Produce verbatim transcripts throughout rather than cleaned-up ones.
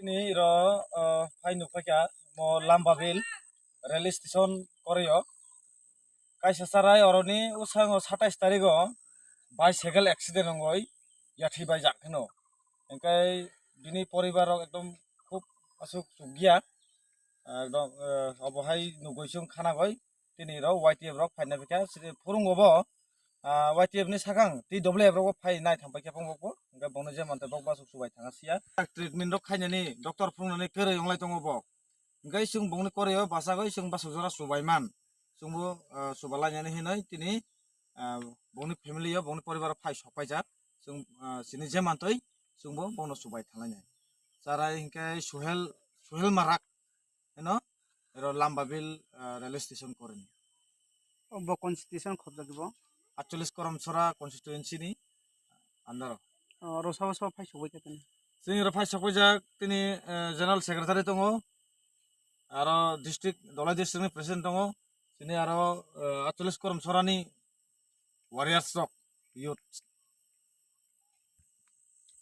Nini ro, ah, phai nukphaikha mo Lambabil rail station koreo. Kaisa charai oroni usango satais tarigo bicycle accident wngoi yathwi baijak hino. Hingkai bini poribar rok ekdom khub aswk chukya. Ekdom, ah, obo hai nugui chwng khanagoi. Tini rok Y T F rok phaina phaikha, sini phurungo bo, ah, Y T F ni sakang T W F rok bo phai nai thang paikha bong bok bo, hingke bongni je mantoi bok basuk subai thanga siya. Treatment rok khainani doctor phurungnani kwrwi wnglai tongo bo. Hingke chwng bongni koreo bachagoi chwng basuk jora subai man. Chwngbo, ah, suba lainani hinoi tini, ah, bongni family o bongni poribar o phai sok paijak. Chwng, ah, chini je mantoi chwngbo bono subai thanglainai. Charai hingke Suhel, Suhel Marak. Eno, ero Lambabil, ah, railway station koroni. O bo constitution khobjak bo? Atcholish Koromsora constituency ni andaro. O, oro sabo sabo phai sogwi khe tini? Chini oro phai sogwi jak tini, eh, general secretary tongo, aro district, Dholai district ni president tongo, chini aro, eh, Atcholish Koromsora ni warriors rok, youth.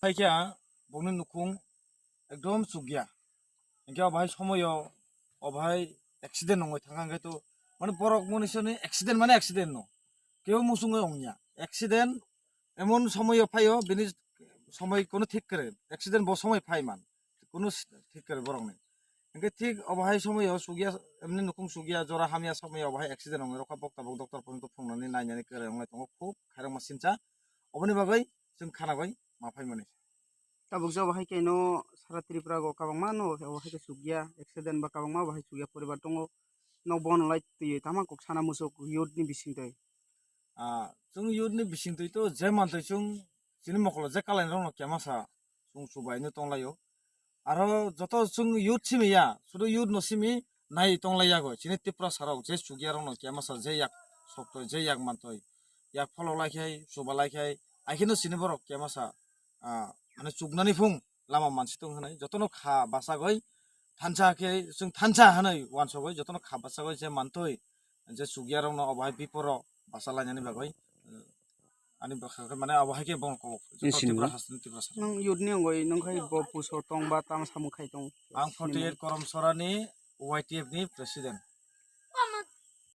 Phaikha bongni nukhung ekdom chukya. Hingke obo hai somoyo, obo hai accident wngwi thangkha hingke to, mane borok mani soni accident mane accident no. Kebo muchungwi wngya. Accident emon somoyo phaio, bini somoi kono thik kre. Accident bo somoi phai man. Kono s-, thik kre borokni. Hingke thik obo hai somoyo chukya, emni nukhung chukya, jora hamya somoyo obo hai accident wngwi rokha, bok tabok doctor porjonto phungnani nainani kwrwi wnglai tongo, khub khairokma sincha. Oboni bagwi chwng khanagwi ma phaimani. Tabuk jabo hai khe no sara Tripura go kabangma no obo hai khe chukya, accident ba kabangma bo hai chukya poribar tongo. Nok bono lai twi tama kok sana muchuk youth ni bising twi. Ah, chwng youth ni bising twi to je mantwi chwng chini mokolo je kalainai rokno kemasa chwng chubaino tonglaio. Aro joto chwng youth simi ya, sudu youth no simi nai tonglai yago. Chini Tripura sarok je chukya rokno kemasa je yak soktoi, je yak mantoi, yak pholok lai khai, chuba lai khai, ai kheno chini borok kemasa, ah, mane chuknani phung lama mansi tong hinwi jotono kha bachagwi thansa khe chwng thansa hinwi uansugwi jotono kha bachagwi je mantoi je chukya rokno obo hai biporo bacha lainani bagwi, eh, ani bwkha khe mane obo hai khe bono kok joto Tripura hasteni Tripura saka. Nwng youth ni wngwi nwng khai bo puso tong ba tamo samung khai tong? Ang forty eight Koromsorani Y T F ni president.